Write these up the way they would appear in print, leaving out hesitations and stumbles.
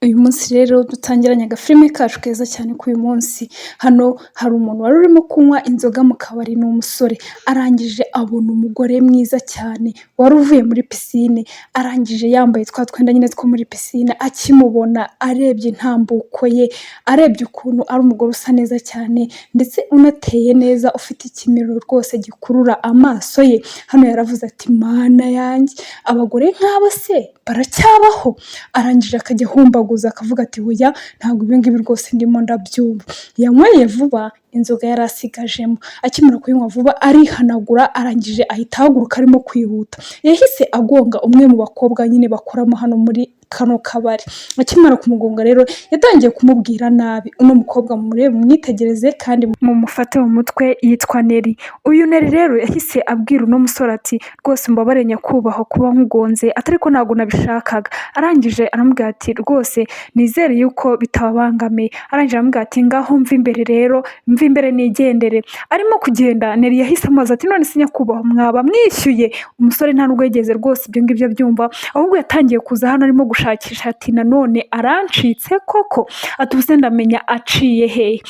Uyu munsi rero dutangiranye agafilime kacu keza cyane k'uyu munsi. Hano hari umuntu wari urimo kunywa inzoga mu kabari, ni umusore, arangije abona umugore mwiza cyane wari uvuye muri pisine, arangije yambaye twa twenda nyine two muri pisine. Akimubona, arebye intambuko ye, arebye ukuntu ari umugore usa neza cyane ndetse unateye neza, ufite ikimero rwose gikurura amaso ye, hano yaravuze ati: "Mana yanjye, abagore nk'aba se baracyabaho?" Arangije akajya ahumbaguza akavuga ati: "Oya, ntabwo ibi ngibi rwose ndimo ndabyumva." Yanyweye vuba inzoga yari asigajemo, akimara kuyinywa vuba arihanagura, arangije ahita ahaguruka arimo kwihuta. Yahise agonga umwe mu bakobwa nyine bakoramo hano muri kano kabari. Akimara kumugonga rero yatangiye kumubwira nabi. Uno mukobwa mumurebe, mumwitegereze kandi mumufate mu mutwe, yitwa Neri. Uyu Neri rero yahise abwira uno musore ati: "Rwose mbabare nyakubahwa kuba nkugonze," ati, "ariko ntabwo nabishakaga." Arangije aramubwira ati: "Rwose nizere yuko bitababangamiye." Arangije aramubwira ati: "Ngaho mva imbere rero, mva imbere nigendere." Arimo kugenda, Neri yahise amubaza ati: "None se nyakubahwa, mwaba mwishyuye?" Umusore nta nubwo yigeze rwose ibyo ngibyo abyumva, ahubwo yatangiye kuza hano arimo gushakisha ati: "Nanone arancitse koko," ati: "Ubuse ndamenya aciye hehe?"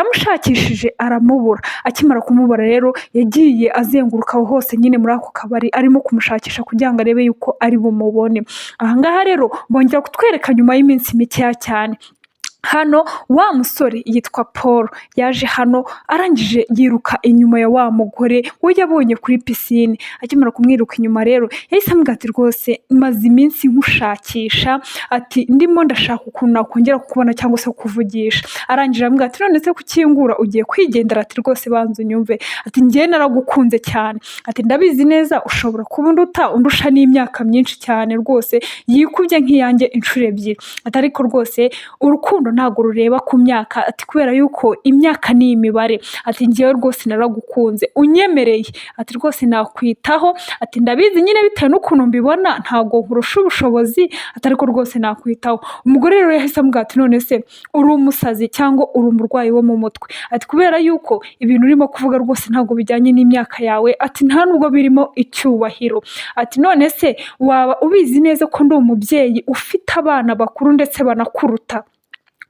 Yaramushakishije aramubura. Akimara kumubura rero yagiye azenguruka aho hose nyine muri ako kabari arimo kumushakisha kugira ngo arebe yuko ari bumubone. Aha ngaha rero bongera kutwereka nyuma y'iminsi mikeya cyane. Hano wa musore yitwa Paul yaje hano, arangije yiruka inyuma ya wa mugore we yabonye kuri pisine. Akimara kumwiruka inyuma rero yahise amubwira ati: "Rwose maze iminsi nkushakisha," ati, "ndimo ndashaka ukuntu nakongera kukubona cyangwa se kukuvugisha." Arangije aramubwira ati: "None se kukingura ugiye kwigendera?" Ati: "Rwose banza unyumve," ati, "njyewe naragukunze cyane," ati, "ndabizi neza ushobora kuba unduta, undusha n'imyaka myinshi cyane rwose yikubye nk'iyanjye inshuro ebyiri," ati, "ariko rwose urukundo ntabwo rureba ku myaka," ati, "kubera yuko imyaka ni imibare," ati, "njyewe rwose naragukunze, unyemereye," ati, "rwose nakwitaho," ati, "ndabizi nyine bitewe n'ukuntu mbibona ntabwo nkurusha ubushobozi," ati, "ariko rwose nakwitaho." Umugore rero yahise amubwira ati: "None se uri umusazi cyangwa uri umurwayi wo mu mutwe?" Ati: "Kubera yuko ibintu urimo kuvuga rwose ntabwo bijyanye n'imyaka yawe," ati, "nta nubwo birimo icyubahiro," ati, "none se waba ubizi neza ko ndi umubyeyi ufite abana bakuru ndetse banakuruta?"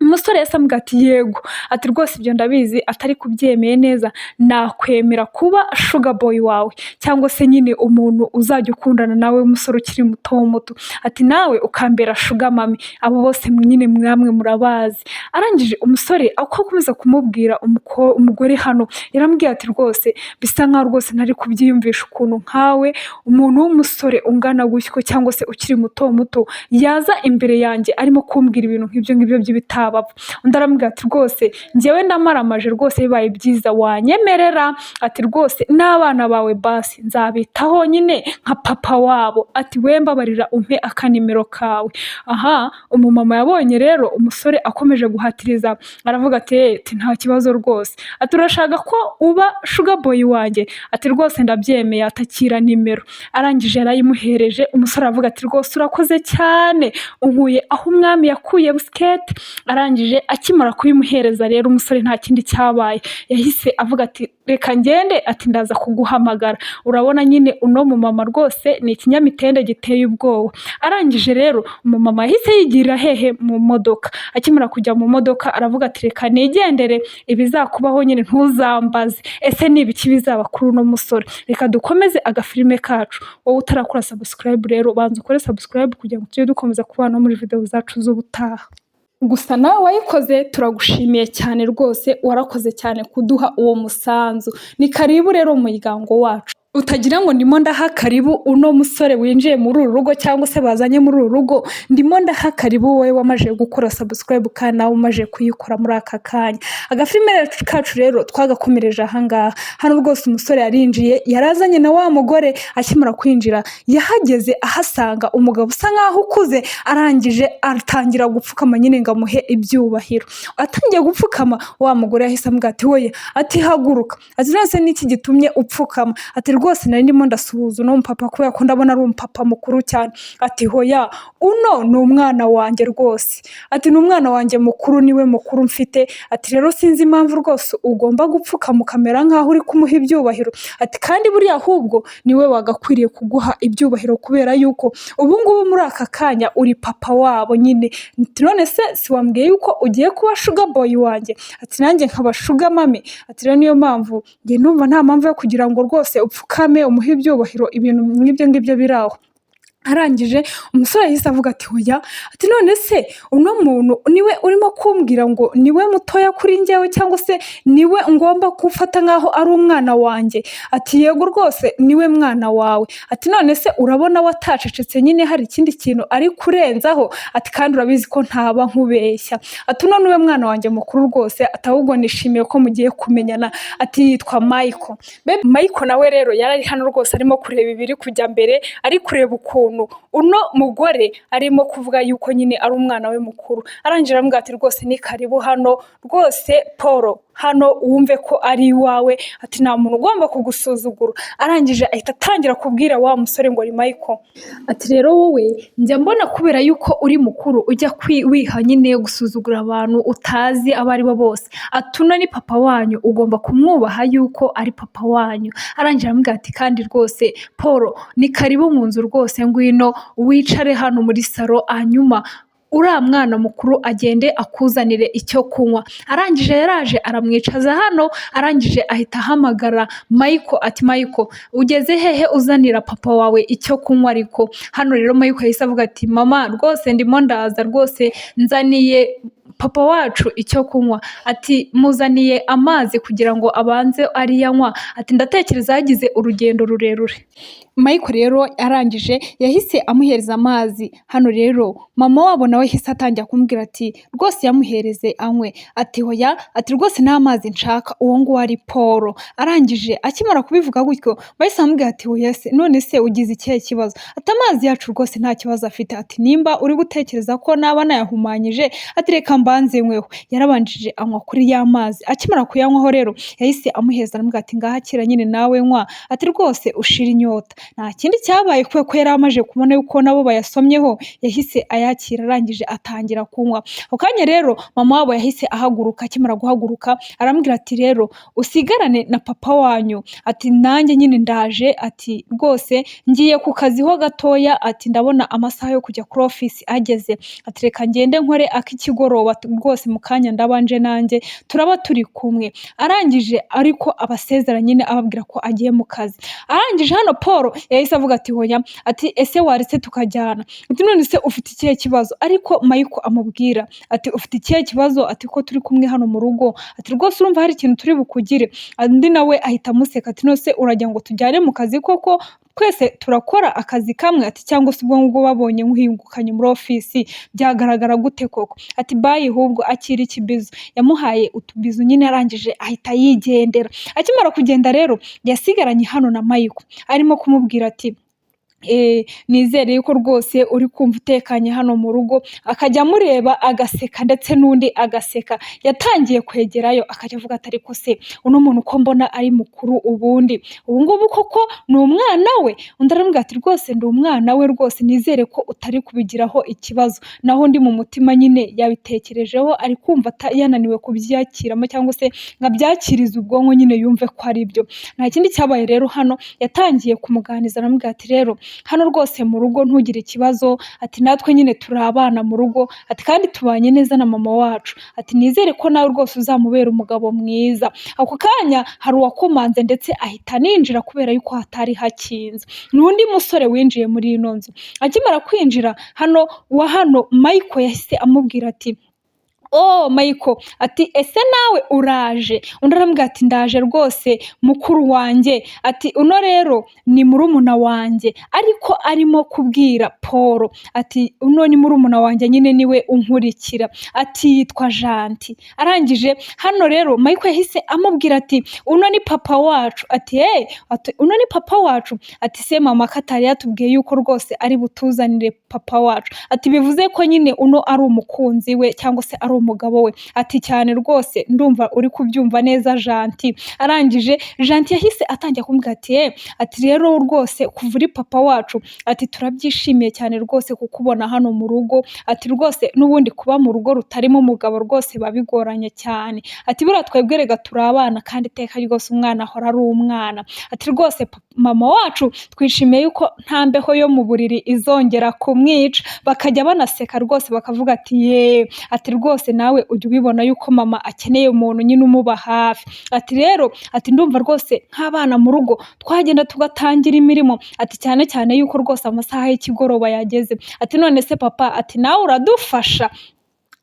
Umusore yahise amubwira ati: "Yego," ati, "rwose ibyo ndabizi," atari kubyemeye neza, "nakwemera kuba sugar boy wawe cyangwa se nyine umuntu uzajya ukundana nawe w'umusore ukiri muto muto," ati, "nawe ukambera sugar mummy, abo bose nyine mwamwe murabazi." Arangije umusore uko akomeza kumubwira, umugore hano yaramubwiye ati: "Rwose bisa nkaho rwose ntari kubyiyumvisha ukuntu nkawe, umuntu w'umusore ungana gutyo cyangwa se ukiri muto muto, yaza imbere yanjye arimo kumbwira ibintu nk'ibyo ngibyo by'ibitabapfu." Undi aramubwira ati: "Rwose njyewe ndamaramaje, rwose bibaye byiza wanyemerera," ati, "rwose n'abana bawe basi nzabitaho nyine nka papa wabo," ati, "we mbabarira umpe akanimero kawe." Aha umumama yabonye rero umusore akomeje guhatiriza, aravuga ati: "Ati nta kibazo rwose," ati, "urashaka ko uba sugar boy wanjye?" Ati: "Rwose ndabyemeye," atakira nimero. Arangije yarayimuhereje. Umusore aravuga ati: "Rwose urakoze cyane, unkuye aho umwami yakuye busikete." Arangije akimara kuyimuhereza rero umusore nta kindi cyabaye, yahise avuga ati: "Reka ngende," ati, "ndaza kuguhamagara." Urabona nyine uno mumama rwose ni ikinyamitende giteye ubwoba. Arangije rero umumama yahise yigira hehe? Mu modoka. Akimara kujya mu modoka aravuga ati: "Reka nigendere, ibizakubaho nyine ntuzambaze." Ese ni ibiki bizaba kuri uno musore? Reka dukomeze agafilime kacu. Wowe utarakora subscribe rero, banza ukore subscribe kugira ngo tujye dukomeza kubana muri videwo zacu z'ubutaha. Gusa nawe wayikoze turagushimiye cyane rwose, warakoze cyane kuduha uwo musanzu. Ni karibu rero mu muryango wacu. Utagira ngo ndimo ndaha karibu uno musore winjiye muri uru rugo cyangwa se bazanye muri uru rugo, ndimo ndaha karibu wowe wamaze gukora subscribe kandi nawe umaze kuyikora muri aka kanya. Agafilime kacu rero twagakomereje ahangaha. Hano rwose umusore yarinjiye, yarazanye na wa mugore. Akimara kwinjira yahageze ahasanga umugabo usa nkaho ukuze, arangije atangira gupfukama nyine ngo amuhe ibyubahiro. Atangiye gupfukama, wa mugore yahise amubwira ati: "Wowe," ati, "haguruka," ati, "none se niki gitumye upfukama?" Ati: Rwose nari ndimo ndasuhuza uno mupapa kubera ko ndabona ari umupapa mukuru cyane. Ati: "Hoya, uno ni umwana wanjye rwose." Ati: "Ni umwana wanjye mukuru, niwe mukuru mfite." Ati: "Rero sinzi impamvu rwose ugomba gupfukama ukamera nk'aho uri kumuha ibyubahiro." Ati: "Kandi buriya ahubwo niwe wagakwiriye kuguha ibyubahiro, kubera yuko ubu ngubu muri aka kanya uri papa wabo nyine. Ati: "None se si wambwiye yuko ugiye kuba sugar boy wanjye?" Ati: "Nanjye nkaba sugar mummy." Ati: "Rero niyo mpamvu njye ndumva nta mpamvu yo kugira ngo rwose upfukame umuhe ibyubahiro, ibintu nk'ibyo ngibyo biri aho." Arangije umusore yahise avuga ati: "Hoya." Ati: "None se uno muntu niwe urimo kumbwira ngo niwe mutoya kuri njyewe, cyangwa se niwe ngomba gufata nk'aho ari umwana wanjye?" Ati: "Yego rwose, niwe mwana wawe." Ati: "None se urabona watacecetse nyine hari ikindi kintu ari kurenzaho?" Ati: "Kandi urabizi ko ntaba nkubeshya." Ati: "Uno niwe mwana wanjye mukuru rwose." Ati: "Ahubwo nishimiye ko mugiye kumenyana." Ati: "Yitwa Michael." Michael nawe rero yari ari hano rwose, arimo kureba ibiri kujya mbere, ari kureba ukuntu uno mugore arimo kuvuga yuko nyine ari umwana we mukuru. Arangije aramubwira ati: "Rwose ni karibu hano rwose Paul, hano wumve ko ari iwawe." Ati: "Nta muntu ugomba kugusuzugura." Arangije ahita atangira kubwira wa musore ngo ni Michael, ati: "Rero wowe njya mbona kubera yuko uri mukuru ujya wiha nyine gusuzugura abantu utazi abo ari bo bose." Ati: "Uno ni papa wanyu, ugomba kumwubaha yuko ari papa wanyu." Arangije aramubwira ati: "Kandi rwose Paul, ni karibu mu nzu rwose, ngwino wicare hano muri salo, hanyuma uriya mwana mukuru agende akuzanire icyo kunywa." Arangije yaraje aramwicaza hano, arangije ahita ahamagara Michael ati: "Michael, ugeze hehe uzanira papa wawe icyo kunywa?" Ariko hano rero Michael yahise avuga ati: "Mama, rwose ndimo ndaza, rwose nzaniye papa wacu icyo kunywa." Ati: "Muzaniye amazi kugira ngo abanze ariyanywa." Ati: "Ndatekereza yagize urugendo rurerure." Michael rero arangije yahise amuhereza amazi. Hano rero mama wabo nawe yahise atangira kumubwira ati: "Rwose yamuhereze anywe." Ati: "Hoya." Ati: "Rwose nta mazi nshaka, uwo nguwo ari Paul." Arangije akimara kubivuga gutyo, bahise bamubwira ati: "Hoya se, none se ugize ikihe kibazo?" Ati: "Amazi yacu rwose nta kibazo afite." Ati: "Nimba uri gutekereza ko naba nayahumanyije," ati, "reka mbanze nyweho." Yarabanjije anywa kuri ya mazi. Akimara kuyanywaho rero yahise amuhereza, aramubwira ati: "Ngaho akira nyine nawe nywa." Ati: "Rwose ushira inyota." Nta kindi cyabaye, kubera ko yari amaze kubona yuko nabo bayasomyeho, yahise ayakira, arangije atangira kunywa. Ako kanya rero mama wabo yahise ahaguruka. Akimara guhaguruka aramubwira ati: "Rero usigarane na papa wanyu." Ati: "Nanjye nyine ndaje." Ati: "Rwose ngiye ku kazi ho gatoya." Ati: "Ndabona amasaha yo kujya kuri ofisi ageze." Ati: "Reka ngende nkore ak'ikigoroba rwose, mu kanya ndabanje nanjye turaba turi kumwe." Arangije ariko abasezera nyine, ababwira ko agiye mu kazi. Arangije hano Paul yahise avuga ati: "Hoya." Ati: "Ese waretse tukajyana?" Ati: "None se ufite ikihe kibazo?" Ariko Michael amubwira ati: "Ufite ikihe kibazo?" Ati: "Ko turi kumwe hano mu rugo." Ati: "Rwose urumva hari ikintu turi bukugire?" Undi nawe ahita amuseka ati: "None se uragira ngo tujyane mu kazi koko? Twese turakora akazi kamwe." Ati: "Cyangwa se ubwo ngubwo babonye nkuhingukanye muri ofisi byagaragara gute koko?" Ati: "Bye, ahubwo akira ikibizu." Yamuhaye utubizu nyine, arangije ahita yigendera. Akimara kugenda rero yasigaranye hano na Michael, arimo kumubwira ati: "Nizere yuko rwose uri kumva utekanye hano mu rugo." Akajya amureba agaseka, ndetse n'undi agaseka. Yatangiye kwegerayo akajya avuga ati: "Ariko se uno muntu uko mbona ari mukuru, ubundi ubu ngubu koko ni umwana we?" Undi aramubwira ati: "Rwose ndi umwana we rwose, nizere ko utari kubigiraho ikibazo." Naho undi mu mutima nyine yabitekerejeho, ari kumva yananiwe kubyakiramo cyangwa se ngo abyakirize ubwonko nyine yumve ko ari byo. Nta kindi cyabaye rero, hano yatangiye kumuganiriza, aramubwira ati: "Rero hano rwose mu rugo ntugire ikibazo." Ati: "Natwe nyine turi abana mu rugo." Ati: "Kandi tubanye neza na mama wacu." Ati: "Nizere ko nawe rwose uzamubera umugabo mwiza." Ako kanya hari uwakomanze, ndetse ahita aninjira kubera yuko hatari hakinze. Ni undi musore winjiye muri ino nzu. Akimara kwinjira hano wa hano, Michael yahise amubwira ati: "Oh Michael," ati: "ese nawe uraje?" Undi aramubwira ati: "Ndaje rwose mukuru wanjye." Ati: "Uno rero ni murumuna wanjye." Ariko arimo kubwira Paul ati: "Uno ni murumuna wanjye nyine, niwe unkurikira." Ati: "Yitwa Janti." Arangije hano rero Michael yahise amubwira ati: "Uno ni papa wacu." Ati: "Hey," ati: "uno ni papa wacu." Ati: "Se mama katari yatubwiye yuko rwose ari butuzanire papa wacu?" Ati: "Bivuze ko nyine uno ari umukunzi we cyangwa se ari umugabo we. Ati cyane rwose ndumva uri kubyumva neza Janti. Arangije Janti yahise atangira kumubwira ati ati rero rwose kuva uri papa wacu, ati turabyishimiye cyane rwose kukubona hano mu rugo, ati rwose n'ubundi kuba mu rugo rutarimo umugabo rwose biba bigoranye cyane, ati buriya twebwe rega turi abana kandi iteka ryose umwana ahora ari umwana, ati rwose mama wacu twishimiye yuko nta mbeho yo mu buriri izongera kumwica. Bakajya banaseka rwose bakavuga ati yeee, ati rwose nawe ujya ubibona yuko mama akeneye umuntu nyine umuba hafi. Ati rero ati ndumva rwose nk'abana mu rugo twagenda tugatangira imirimo, ati cyane cyane yuko rwose amasaha y'ikigoroba yageze. Ati none se papa, ati nawe uradufasha?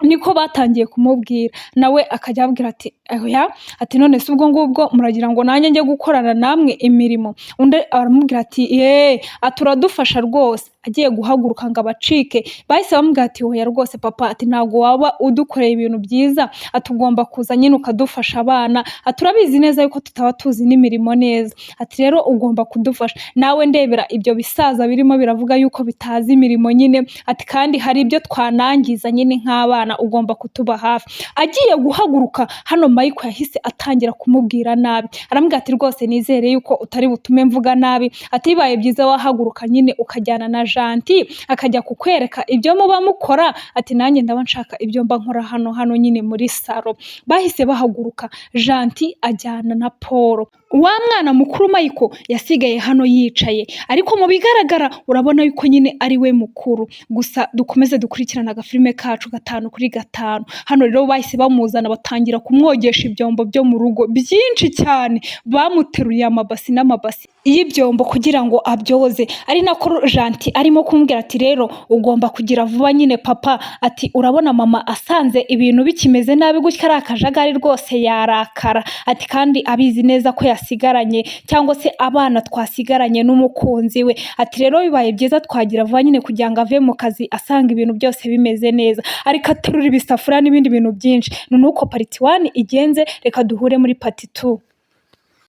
Niko batangiye kumubwira, nawe akajya ababwira ati oya, ati none se ubwo ngubwo muragira ngo nanjye njye gukorana namwe imirimo? Undi aramubwira ati yeee, ati uradufasha rwose. Agiye guhaguruka ngo abacike, bahise bamubwira ati oya rwose papa, ati ntabwo waba udukoreye ibintu byiza, ati ugomba kuza nyine ukadufasha abana, ati urabizi neza yuko tutaba tuzi n'imirimo neza, ati rero ugomba kudufasha. Nawe ndebera ibyo bisaza birimo biravuga yuko bitazi imirimo nyine, ati kandi hari ibyo twanangiza nyine nk'abana, ugomba kutuba hafi. Agiye guhaguruka hano Michael yahise atangira kumubwira nabi, aramubwira ati rwose nizere yuko utari butume mvuga nabi, ati bibaye byiza wahaguruka nyine ukajyana na Janti akajya kukwereka ibyo muba mukora, ati nanjye ndaba nshaka ibyo mba nkora hano hano nyine muri salo. Bahise bahaguruka, Janti ajyana na Paul. Wa mwana mukuru Michael yasigaye hano yicaye, ariko mu bigaragara urabona yuko nyine ari we mukuru. Gusa dukomeze dukurikirane agafilime kacu 5 kuri 5. Hano rero bahise bamuzana batangira kumwogesha ibyombo byo mu rugo byinshi cyane, bamuteruriye amabasi n'amabasi y'ibyombo kugira ngo abyoze. Ari nako Janti arimo kumubwira ati rero ugomba kugira vuba nyine papa, ati urabona mama asanze ibintu bikimeze nabi gutya ari akajagari rwose yarakara, ati kandi abizi neza ko yasigaranye cyangwa se abana twasigaranye n'umukunzi we, ati rero bibaye byiza twagira vuba nyine kugira ngo ave mu kazi asanga ibintu byose bimeze neza. Ariko aterura ibisafuriya n'ibindi bintu byinshi. Ni uko part 1 igenze, reka duhure muri part 2.